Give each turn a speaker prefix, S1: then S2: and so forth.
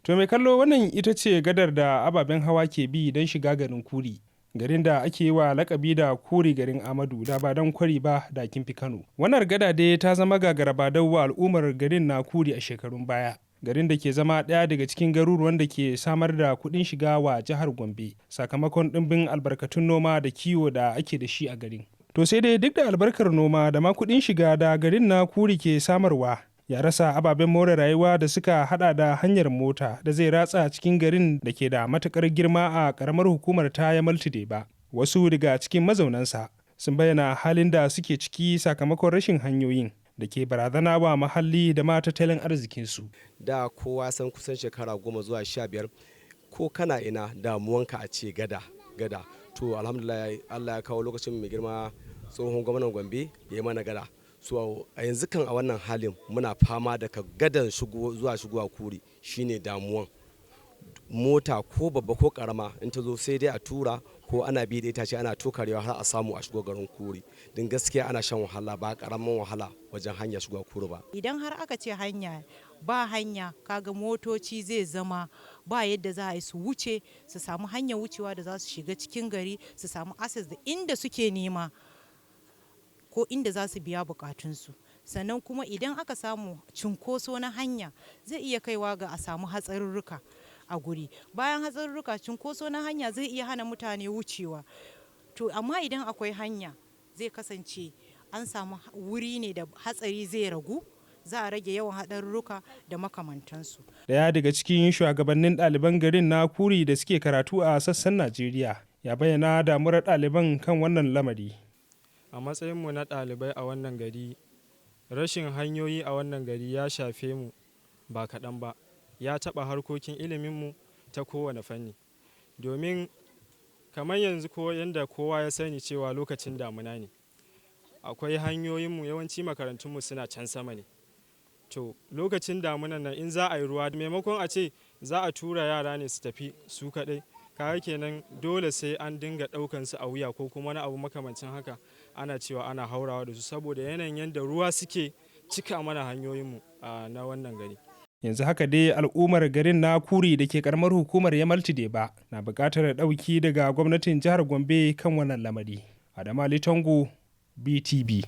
S1: To mai kallo, wannan ita ce gadar da ababen hawa ke bi don shiga garin Kuri. Garin da ake yi wa lakabi da Kuri garin Amadu, da ba don kwari ba da kin fi Kano. Wannan gada dai ta zama gagarabadau wa al'ummar garin na Kuri a shekarun baya. Garin da ke zama ɗaya daga cikin garuruwan da ke samar da kuɗin shiga wa jihar Gombe sakamakon ɗimbin albarkatun noma da kiwo da ake da shi a garin. To sai dai duk da albarkar noma da ma kuɗin shiga da garin na Kuri ke samarwa, ya rasa ababen more rayuwa da suka hada da hanyar mota da zai ratsa cikin garin da ke da matukar girma a karamar hukumar ta Yamal ba. Wasu daga cikin mazaunansa sun bayyana halin da suke ciki sakamakon rashin hanyoyin da ke barazana wa muhalli da ma tattalin arzikinsu.
S2: Da kowa san kusan shekara 10 zuwa 15, ko kana ina, damuwanka a ce gada, gada. To alhamdulillah, Allah ya kawo lokacin mai girma tsohon gwamnan Gombe ya yi mana gada. So a yanzu kan a wannan halin muna fama daga gadan shigo zuwa shigowa Kuri shine damuwan. Mota ko babba ko karama in ta zo, sai dai a tura ko ana bi da itace ana tokarewa har a samu a shigo garin Kuri. Don gaskiya ana shan wahala, ba karamin wahala wajen hanya shigo Kuri ba.
S3: Idan har aka ce hanya ba hanya, kaga motoci zai zama ba yadda za a yi su wuce, su samu hanyar wucewa da za su shiga cikin gari, su samu access da inda suke nema ko inda za su biya bukatunsu. Sannan kuma idan aka samu cunkoso na hanya, zai iya kaiwa ga a samu hatsarurruka a guri. Bayan hatsarurruka, cunkoso na hanya zai iya hana mutane wucewa. To amma idan akwai hanya, zai kasance an samu wuri ne da hatsari zai ragu, za a rage yawan haɗarurruka da makamantansu.
S1: Daya daga cikin shugabannin ɗaliban garin na Kuri da suke karatu a sassan Najeriya ya bayyana damuwar ɗaliban kan wannan lamari.
S4: A matsayinmu na ɗalibai a wannan gari, rashin hanyoyi a wannan gari ya shafe mu ba kaɗan ba. Ya taɓa harkokin iliminmu ta kowane fanni. Domin kamar yanzu, ko yanda kowa ya sani cewa lokacin damuna ne. Akwai hanyoyinmu, yawanci makarantunmu suna can sama ne. To lokacin damunan nan in za a yi ruwa, maimakon a ce za a tura yara ne su tafi su kaɗai, kaga kenan dole sai an dinga ɗaukan su a wuya ko kuma wani abu makamancin haka, ana cewa ana haurawa da su saboda yanayin yanda ruwa suke cika mana hanyoyinmu na wannan gari.
S1: Yanzu haka dai al'ummar garin na Kuri da ke karamar hukumar Yamal Ba na buƙatar ɗauki daga gwamnatin jihar Gombe kan wannan lamari. Adama Litango, BTB.